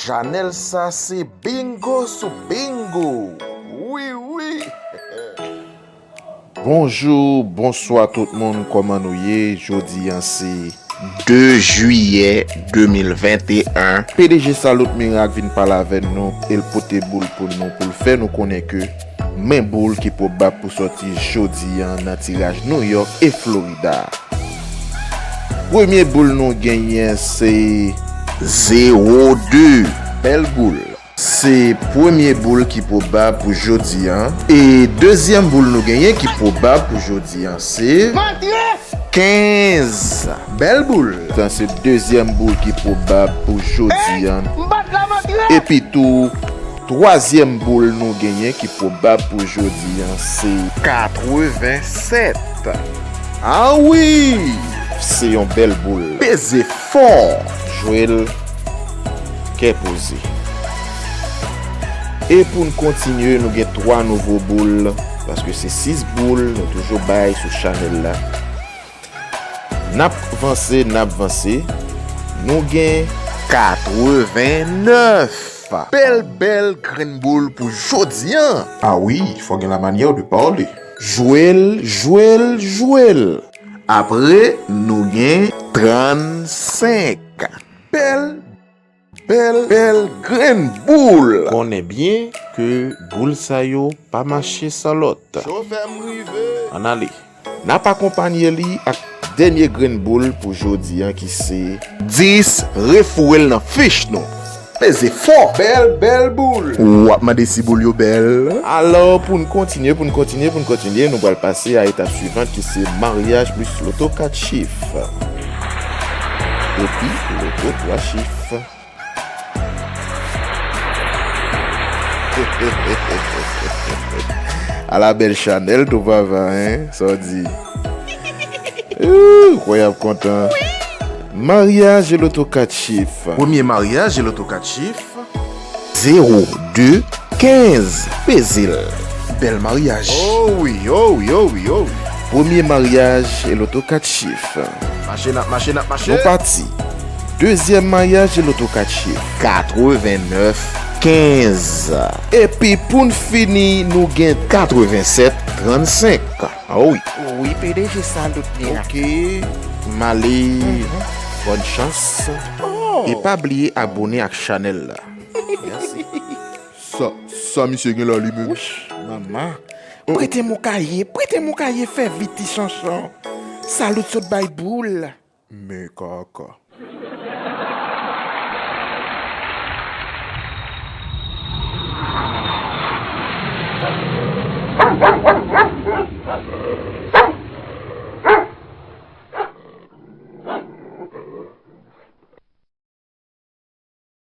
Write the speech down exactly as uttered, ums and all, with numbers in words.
Chanèl sa se bingo sou bingo. Wi, wi. Bonjou, bonswa tout moun, kòman nou ye? Jodi a se de jiyè de mil venteyen. P D G Salut Miracle vin pale avè nou, e l pote boul pou nou, pou l fè nou konnen ke men boul ki pwobab pou sòti jodi a nan tiraj New York e Florida. Premye boul nou genyen se zewo de. Bèl boul. Se premye boul ki pwobab pou jodi a. E dezyèm boul nou genyen ki pwobab pou jodi a se kenz. Bèl boul. Sa se dezyèm boul ki pwobab pou jodi a. Epi tou, twazyèm boul nou genyen ki pwobab pou jodi a se katrevensèt. Ah wi! Se yon bèl boul. Peze fò. Jwe l kè poze. E pou n kontinye, nou gen twa nouvo boul, paske se sis boul nou toujou bay sou chanèl la. N ap vanse, n ap vanse. Nou gen katrevennèf. Bèl, bèl grenn boul pou jodi a. Ah wi, fò gen la manyè de pale. Jwe l, jwe l, jwe l. Apre, nou gen trannsenk. Bèl, bèl, bèl grenn boul. Konnen byen ke boul sa yo pa mache san lòt. Chofè m rive. Ann ale. N ap akonpanye li ak dènye grenn boul pou jodi a ki se dis. Refoure l nan fich nou. Peze fò. Bèl, bèl boul. W ap mande si boul yo bèl. Alò, pou n kontinye, pou n kontinye, pou n kontinye, nou pral pase a etap swivan ki se maryaj plis loto kat chif. Epi loto twa chif. Ala bèl chanèl tou papa, hein, sa w di? Ooh, kwè y ap kontan. Maryaj e loto kat chif. Premye maryaj e loto kat chif. Zewo de kenz. Peze l. Bèl maryaj. Oh wi, oh wi, oh wi, oh wi. Premye maryaj e loto kat chif. Mache, n ap mache, n ap mache. Nou pati. Dezyèm maryaj e loto kat chif. Katrevennèf kenz. Epi pou n fini, nou gen katrevensèt trannsenk. Ah wi. Wi, P D G Salut Miracle. Ok, m ale. Bòn chans. Oh. E pa bliye abone ak chanèl la. Mèsi. Sa, sa misye gen la li menm? Wouch, manman. Prete m yon kaye, prete m yon kaye, fè vit ti chanchon. Salut sot bay boul. Men kaka.